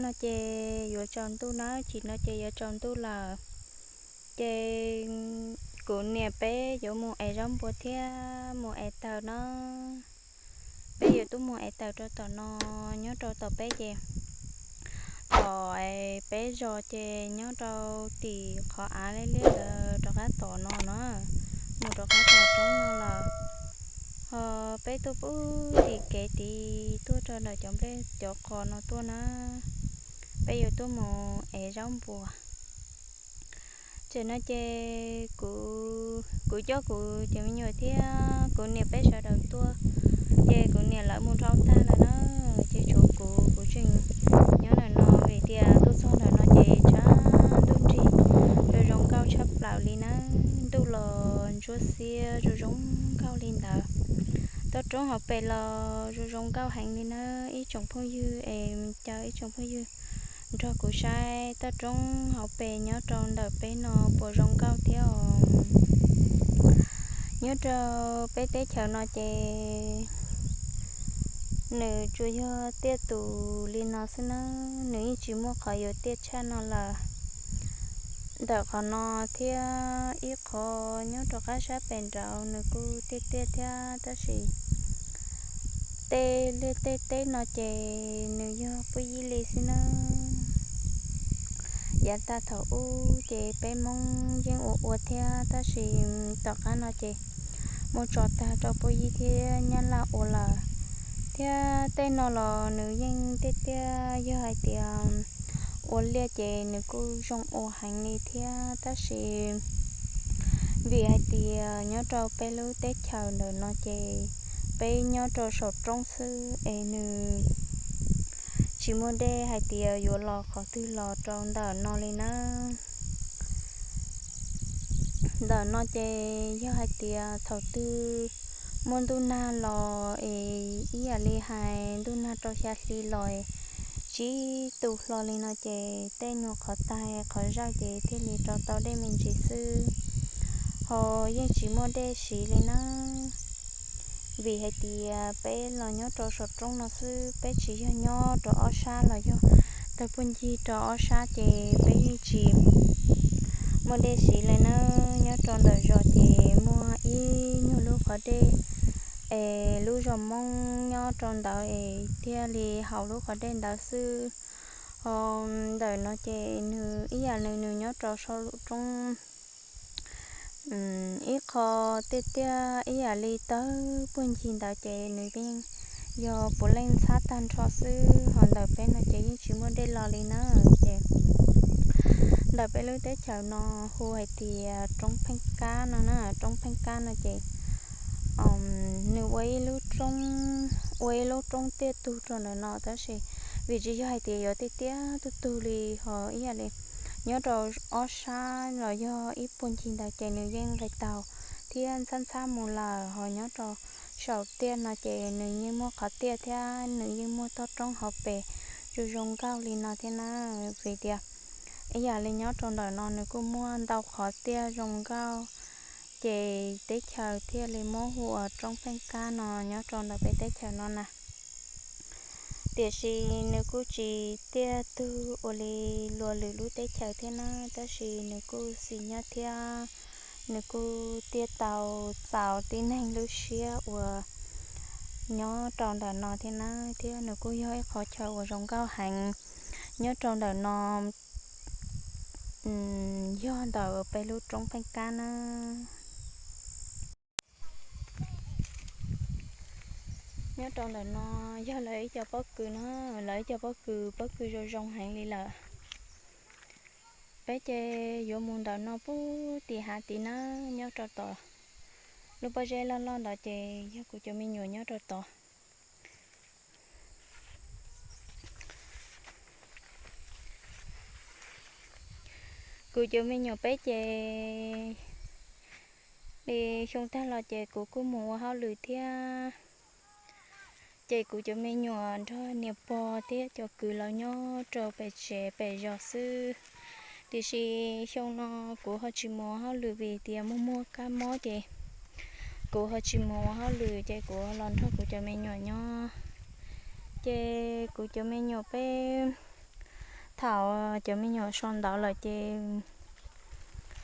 No ces yuav tsaus ntuj na, chim no ces yuav tsaus ntuj lawm. Ces kuv niam peb yuav mus ev zaub npua thiab mus ev taws no. Peb yuav tuaj mus ev taws rau tom no, nyob rau tom peb ces, tom peb zos ces nyob rau tim qhov av liab liab ntawd rov qab tom no na, mus rov qab tom roob no lawm. Ho peb tuaj pub tim kev tid tuaj rau ntawm cov nplej cov qos no tuaj na, peb yuav tuaj mus ev zaub npua. Tam no ces kuv, kuv coj kuv cov me nyuam thiab kuv niam peb sawv daws tuaj, ces kuv niam lawv mus dhau tag lawm na, ces tshuav kuv, kuv tseem nyob ntawm no vim tias tuaj txog ntawm no ces tshav ntuj nrig, zoo zoo nkauj tshaj plaws li na, ntuj los ntsuab xiab zoo zoo nkauj li ntawd. Toj roob hauv pes los zoo zoo nkauj heev li na, ib tsoom phooj ywg es caw ib tsoom phooj ywg nrog kuv saib toj roob hauv pes nyob rau ntawm peb no puas zoo nkauj thiab os. Nyob rau peb teb chaws no ces nws tsuas yog tiaj tus li no xwb na, nws yeej tsis muaj qhov yuav tiaj tshaj no lawm. Ntawm qhov no thiab ib qho nyob rau qab sab pem nraud nws kuj tiaj tiaj thiab tab sis tej liaj tej teb no ces nws yog puj yib li xwb na. Yav tag thaum ub ces peb Hmoob yeej ua ua thiab tab sis tom qab no ces muab tso tag rau puj yib thiab nyab laj ua lawm. Thiab tej no los nws yeej tiaj tiaj, yog hais tias ua liaj ces nws kuj zoo ua heev li thiab tab sis vim hais tias nyob rau peb lub teb chaws ntawm no ces peb nyob rau saum roob xwb es nws tsis muaj dej hais tias yuav los qhov twg los rau ntawm no li na. Ntawm no ces yog hais tias thaum twg muaj ntuj nag los es ib yam li hais ntuj nag rau xya hli los es tsib tu hlo li no ces tej nuav qhov tais qhov zawj ces thiaj li rau tau dej me ntsis xwb, ho yeej tsis muaj dej siv li na. Vim hais tias peb los nyob rau saum roob no xwb, peb tsis yog nyob rau ob sab los yog tawg puag ncig rau ob sab ces peb yeej tsis muaj dej siv li na. Nyob rau ntawm zos ces muaj ib nyuag lub qhov dej es lub zos Hmoob nyob rau ntawd es thiaj li haus lub qhov dej ntawd xwb. Ho ntawm no ces nws ib yam li nws nyob rau saum lub roob, ib qho tiaj tiaj ib yam li tawg puag ncig ntawd ces nws yeej yog puav leej ntxhab tag nrho xwb. Ho ntawm peb no ces yeej tsis muaj dej los li na. Ces ntawm peb lub teb chaws no hu hais tias roob Pheej Kab no na, roob Pheej Kab no ces nws ua ib lub roob, ua ib lub roob tiaj tug rau ntawm no tab sis vim tsis yog hais tias yuav tiaj tiaj tug tug li, ho ib yam li nyob rau ob sab los yog ib puag ncig ntawd ces nws yeej nqis taug thiab ntxhab ntxhab mus lawm. Ho nyob rau saum tiaj no ces nws yeej muaj qhov tiaj thiab nws yeej muaj toj roob hauv pes zoo zoo nkauj li no thiab na. Vim tias ib yam li nyob rau ntawm no nws kuj muaj ntau qhov tiaj zoo nkauj, ces teb chaws thiaj li muab hu ua roob Pheej Kab no nyob rau ntawm peb teb chaws no na. Tiam sis nws kuj tsis tiaj tug ua li luag lwm lub teb chaws thiab na, tab sis nws kuj xis nyob thiab nws kuj tiaj tau txaus tib neeg lub siab uas nyob rau ntawm no thiab na, thiab nws kuj yog ib qhov chaw uas zoo nkauj heev nyob rau ntawm no, yog ntawm peb lub roob Pheej Kab na. Nyob rau ntawm no yog lawv ib co pob kws na, lawv ib co pob kws, pob kws zoo zoo heev li lawm. Peb ces yuav mus ntawm no pub tim hav tid na, nyob rau tom lub pob zeb loj loj ntawd ces yog kuv cov me nyuam nyob rau tod. Kuv cov me nyuam peb ces li xyoo tag los ces kuv kuj mus ua hauj lwm thiab, ces kuv cov me nyuam nrog niam pog thiab cov kwv los nyob rau pem tsev pem zos xwb. Tiam sis xyoo no kuv ho tsis mus ua hauj lwm vim tias muaj muaj kab mob ces kuv ho tsis mus ua hauj lwm ces kuv los nrog kuv cov me nyuam nyob. Ces kuv cov me nyuam peb Thaum cov me nyuam sau ntawv lawm ces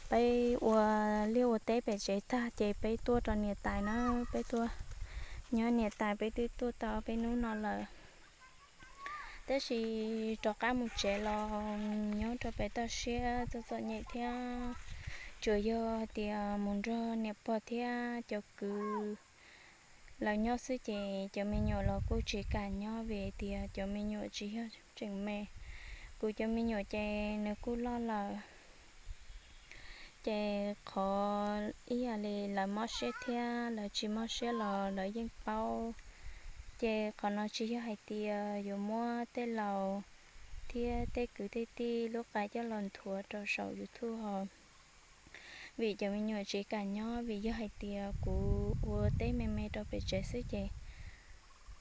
peb ua liaj ua teb pem tsev tag ces peb tuaj rau niam tais na, peb tuaj nyob niam tais, peb twb tuaj tau peb hnub no lawm. Tab sis rov qab mus tsev los nyob rau pem toj siab txom txom nyem thiab. Tsuas yog tias mus nrog niam pog thiab cov kwv lawv nyob xwb ces cov me nyuam los kuj tsis kam nyob vim tias cov me nyuam tsis yog tseem me. Kuv cov me nyuam ces nws kuj loj lawm, ces qhov ib yam li lawv mob siab thiab lawv tsis mob siab los lawv yeej paub. Ces qhov no tsis yog hais tias yuav muab tej laus thiab tej kwv tej tij lub qa coj los nthuav rau saum YouTube ho, vim cov me nyuam tsis kam nyob. Vim yog hais tias kuv ua teb me me rau pem tsev xwb ces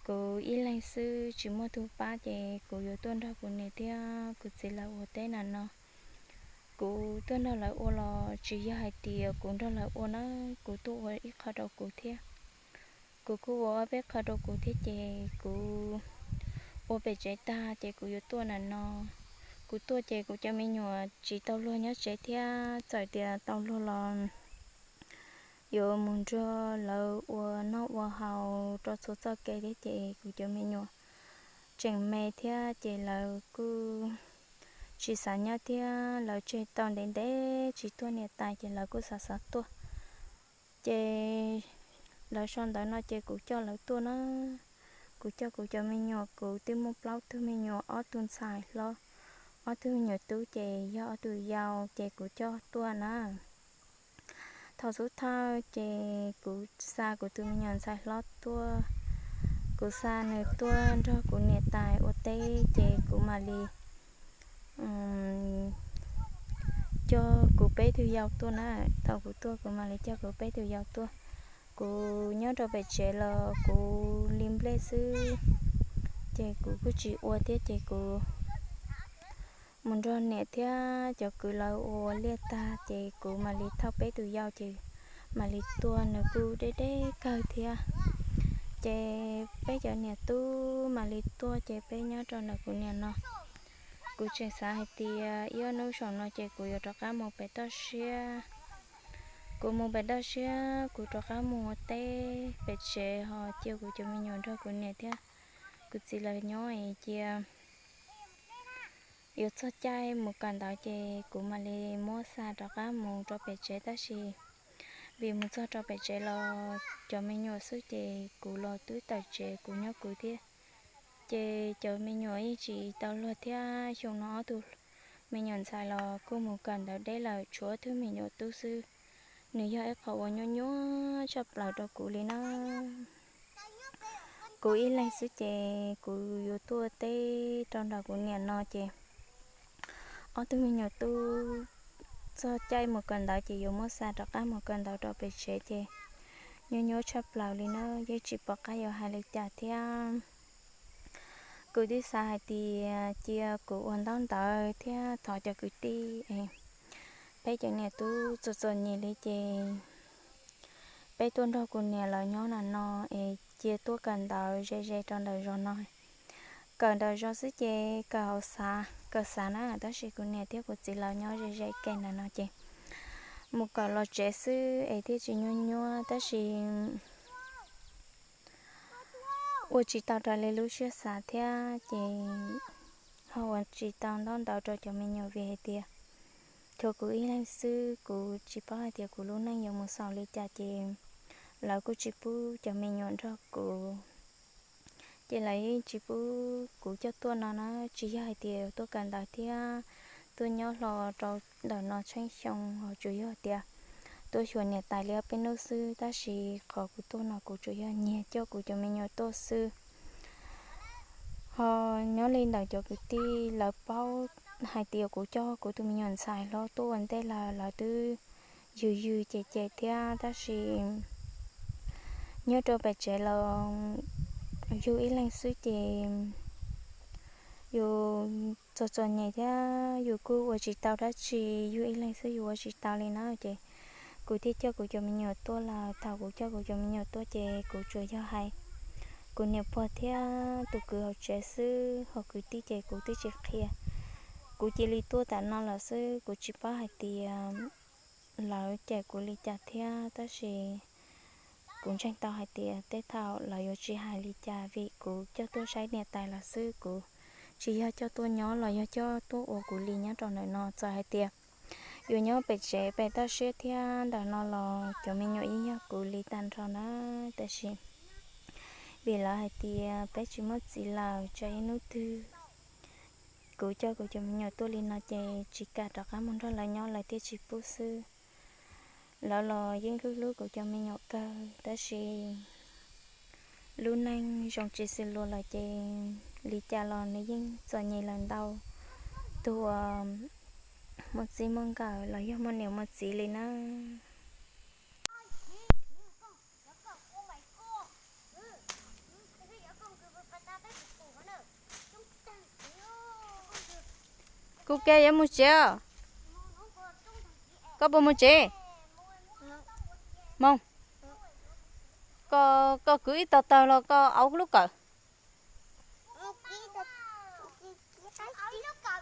kuv ib leeg xwb tsis muaj tug pab ces kuv yuav tuaj nrog kuv niam thiab kuv txiv lawv ua teb na no. Kuv tuaj nrog lawv ua los tsis yog hais tias kuv nrog lawv ua na, kuv tuaj ua ib qho rau kuv thiab. Kuv kuj ua ob peb qho rau kuv thiab ces kuv ua pem tsev tag ces kuv yuav tuaj na no. Kuv tuaj ces kuv cov me nyuam tsis tau luag nyob tsev thiab, txawm tias tau luag los yuav mus nrog lawv ua noj ua haus rau txhua txoj kev thiab ces kuv cov me nyuam tseem me thiab ces lawv kuj tsis xav nyob thiab, lawv tseg tau ntev ntev tsis tuaj niam tais ces lawv kuj xav xav tuaj. Ces lawv sau ntawv no ces kuv coj lawv tuaj na. Kuv coj kuv cov me nyuam, kuv twb muaj plaub tug me nyuam, ob tug ntxhais hlob, ob tug me nyuam tub ces yog ob tug yau ces kuv coj tuaj na. Thaum xub thawj ces kuv xa kuv tus me nyuam ntxhais hlob tuaj, kuv xa nws tuaj nrog kuv niam tais ua teb ces kuv mam li coj kuv peb tug yau tuaj na. Thaum kuv tuaj kuv mam li coj kuv peb tug yau tuaj. Kuv nyob rau pem tsev los kuv li nplej xwb, ces kuv kuj tsis ua thiab ces kuv mus nrog niam thiab cov kwv lawv ua liaj tag ces kuv mam li thauj peb tus yau ces mam li tuaj, nws kuj deb deb kawg thiab. Ces peb cov niam tub mam li tuaj ces peb nyob rau ntawm kuv niam no. Kuv tseem xav hais tias ib ob hnub saum no ces kuv yuav rov qab mus pem toj siab. Kuv mus pem toj siab kuv rov qab mus ua teb pem tsev ho cia kuv cov me nyuam nrog kuv niam thiab kuv txiv lawv nyob es cia yuav txog caij mus kawm ntawv ces kuv mam li muab xa rov qab mus rau pem tsev. Tab sis vim mus txog rau pem tsev los cov me nyuam xwb ces kuv los twb tawm tsev kuv nyob kuv thiab. Ces cov me nyuam yeej tsis tau luag thiab, xyoo no ob tug me nyuam ntxhais los kuj mus kawm ntawv deb lawm, tshuav ob tug me nyuam tub xwb. Nws yog ib qho uas nyuaj nyuaj tshaj plaws rau kuv li na. Kuv ib leeg xwb ces kuv yuav tuaj teb rau nram kuv niam no ces ob tug me nyuam tub txog caij mus kawm ntawv ces yuav muab xa rov qab mus kawm ntawv rau pem tsev ces nyuaj nyuaj tshaj plaws li na, yeej tsis pom qab yuav hais li cas thiab. Kuv twb xav hais tias cia kuv ua ntaub ntawv thiab thov cov kwv tij es peb cov niam tub txom txom nyem li ces peb tuaj nrog kuv niam lawv nyob na no es cia tuaj kawm ntawv ze ze rau ntawm zos no. Kawm ntawm zos xwb ces kawm hauv xav, kawm xav na, tab sis kuv niam thiab kuv txiv lawv nyob ze ze ke ntawm no ces mus kawm los tsev xwb es thiaj tsis nyuaj nyuaj, tab sis ua tsis tau raws li lub siab xav thiab ces ho ua tsis tau ntaub ntawv rau cov me nyuam vim hais tias tshuav kuv ib leeg xwb, kuv tsis paub hais tias kuv lub neej yuav mus xaus li cas ces lawv kuj tsis pub cov me nyuam nrog kuv. Ces lawv yeej tsis pub kuv coj tuaj no na, tsis yog hais tias tuaj kawm ntawv thiab tuaj nyob hlo rau ntawm no tsheej xyoo, tsuas yog tias tuaj xyuas niam tais li ob peb hnub xwb, tab sis qhov kuv tuaj no kuv tsuas yog nyiag coj kuv cov me nyuam tuaj xwb. Ho nyob li ntawm cov kwv tij lawv paub hais tias kuv coj kuv tus me nyuam ntxhais hlob tuaj ua ntej lawm, lawv twb yws yws cem cem thiab, tab sis nyob rau pem tsev los yus ib leeg xwb ces yus txom txom nyem thiab yus kuj ua tsis tau dab tsi, yus ib leeg xwb yus ua tsis tau li na ces kuv thiaj coj kuv cov me nyuam tuaj lawm. Thaum kuv coj kuv cov me nyuam tuaj ces kuv tsuas yog hais kuv niam pog thiab tus kwv hauv tsev xwb, ho kwv tij ces kuv twb tsis qhia. Kuv cia li tuaj tam no lawm xwb, kuv tsis paub hais tias lawv cem kuv li cas thiab, tab sis kuv ntseeg tau hais tias tej thaum lawv yuav tsis hais li cas vim kuv coj tuaj saib niam tais lawm xwb, kuv tsis yog coj tuaj nyob los yog coj tuaj ua kuv li nyob rau ntawm no. Txawm hais tias yuav nyob pem tsev pem toj siab thiab ntawm no los cov me nyuam yeej yog kuv li tag nrho na, tab sis vim lawv hais tias peb tsis muaj txiv lawm, tsam ib hnub twg kuv coj kuv cov me nyuam tuaj li no ces tsis kam rov qab mus nrog lawv nyob, lawv thiaj tsis pub xwb. Lawv los yeej hlub hlub kuv cov me nyuam kawg, tab sis lub neej zoo tsis xws luag lawm ces li cas los nws yeej txom nyem lawm ntau tus uas muaj txij muaj nkawm los yog muaj niam muaj txiv li na. Kuv ke yuav mus tsev os. Koj puas mus tsev? Moog, koj kwv ib tog tawg los koj auv lub kawm?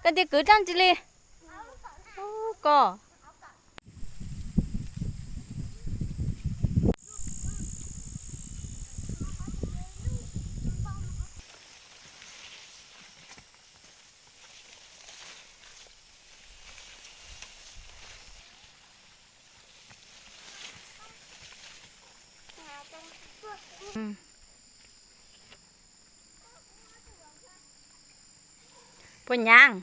Koj cia kwv rab ntsis li. Koj puas nyaav?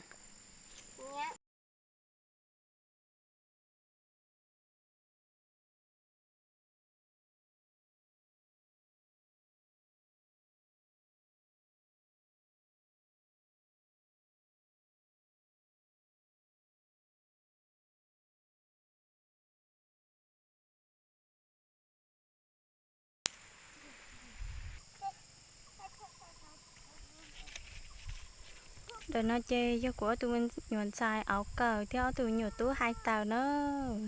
Ntawm no ces yog kuv ob tug me nyuam ntxhais auv kawm thiab ob tug me nyuam tub hais tawm nawb.